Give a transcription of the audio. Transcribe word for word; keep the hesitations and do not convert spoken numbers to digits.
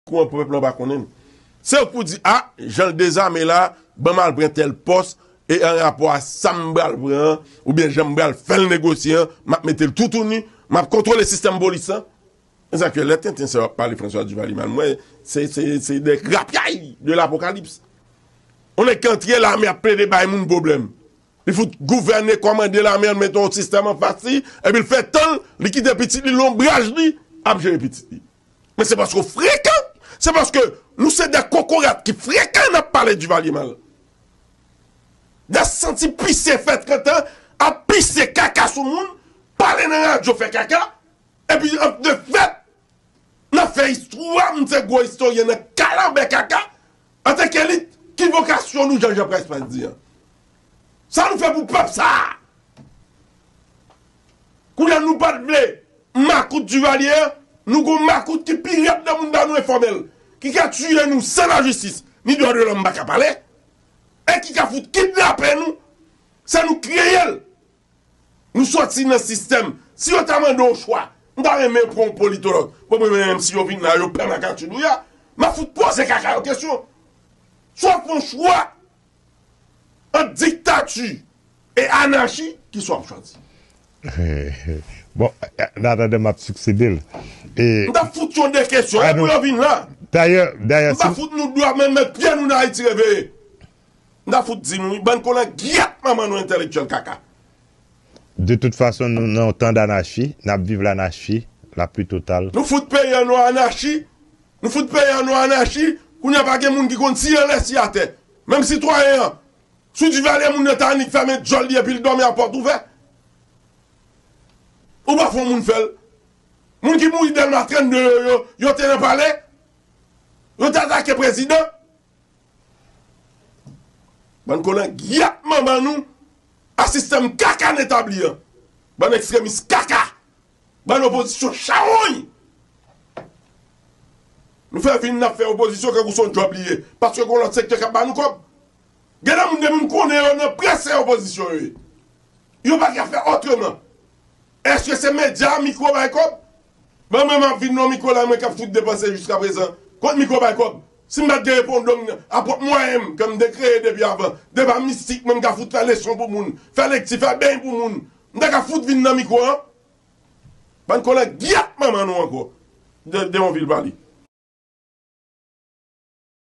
kouran pèp lan pa konnen l. Se yo k pou di, a, jan l dezame la, ban m al pran tèl pòs, e an rapò a sa m pral pran an, oubyen jan m pral fè l negosye an, m ap mete l toutouni, m ap kontwole sistèm polis lan. Mezanmi, lè tenten sa yo ap pale François Duvalier mal, mwen, se, se, se de rapyay de lapokalips. On nèg ki antre lame ap plede bay moun pwoblèm. Li fout gouvène, kòmande lame an, mete yon sistèm anfas li, epi l fè tan l, li kite pitit li, lonbraj li, ap jere pitit li. Men se paske w frekan. Se paske nou se de kokorat ki frekan n ap pale Duvalier mal. N ap santi pise fè trant an, ap pise kaka sou moun, pale nan radyo fè kaka, epi an de fèt, n ap fè istwa, m se gwo istoryen nan kalanbè kaka, antanke elit, ki vokasyon nou, jan Jean Price Price di an? Sa nou fè pou pèp sa a? Kounye a nou pa t vle makout Duvalier an, nou gon makout ki pi rèd nan moun pa nou enfòmèl, ki ka tiye nou san lajistis, ni dwa de lòm pa ka pale, e ki ka fout kidnape nou, se nou k kreye l. Nou sòti nan sistèm. Si yo ta mande w chwa, m ta renmen pran yon politològ. Bon, mwen menm, si yo vin la, yo pè makati nou ya, m ap fout poze kaka yo kesyon. Swa fè yon chwa ant diktati e anachi, ki sa w ap chwazi? Bon, n atandan m ap siksede l. E, M t ap fout yon de kesyon, Ah, e pou nou- yo vin la. Dayè, dayè, M pa si, fout nou dwa menm met pye nou nan Ayiti reveye. M t ap fout di nou, wi, bann kolangyèt manman nou entèlektyèl kaka. De tout fason, nou nan yon tan danachi, n ap viv lanachi la pli total. Nou fout peyi an nan anachi. Nou fout peyi an nan anachi. Kounye a pa gen moun ki konn si anlè si atè. Menm sitwayen an, si w di valè moun nan ta annik fèmen djòl li epi l dòmi a pòt ouvè. Ou pa fè yon moun fè l. Moun ki mouri Dèlma trannde yo, yo, yo te nan palè. Yo te atake prezidan. Bann kolangyèt manman nou a sistèm kaka n etabli an. Bann ekstremis kaka. Bann opozisyon chawony. Nou fè vin n ap fè opozisyon kankou se yon djòb li ye. Paske gon lòt sektè k ap ba nou kòb. Gen nan moun depi m konnen yo nan près se opozisyon yo ye. Yo pa ka fè otreman. Èske se medya mikwo bay kòb? Bon, mwen m ap vin nan mikwo la, mwen k ap fout depanse jiska prezan. Kot mikwo bay kòb? Si m pa t gen repondong a pwòp mwayen m ke m te kreye depi avan, de pa mistik mwen m ka fout fè leson pou moun, fè lekti, fè beny pou moun, m ta ka fout vin nan mikwo an. Bann kolangyèt manman nou ankò. De, de yon vil pale.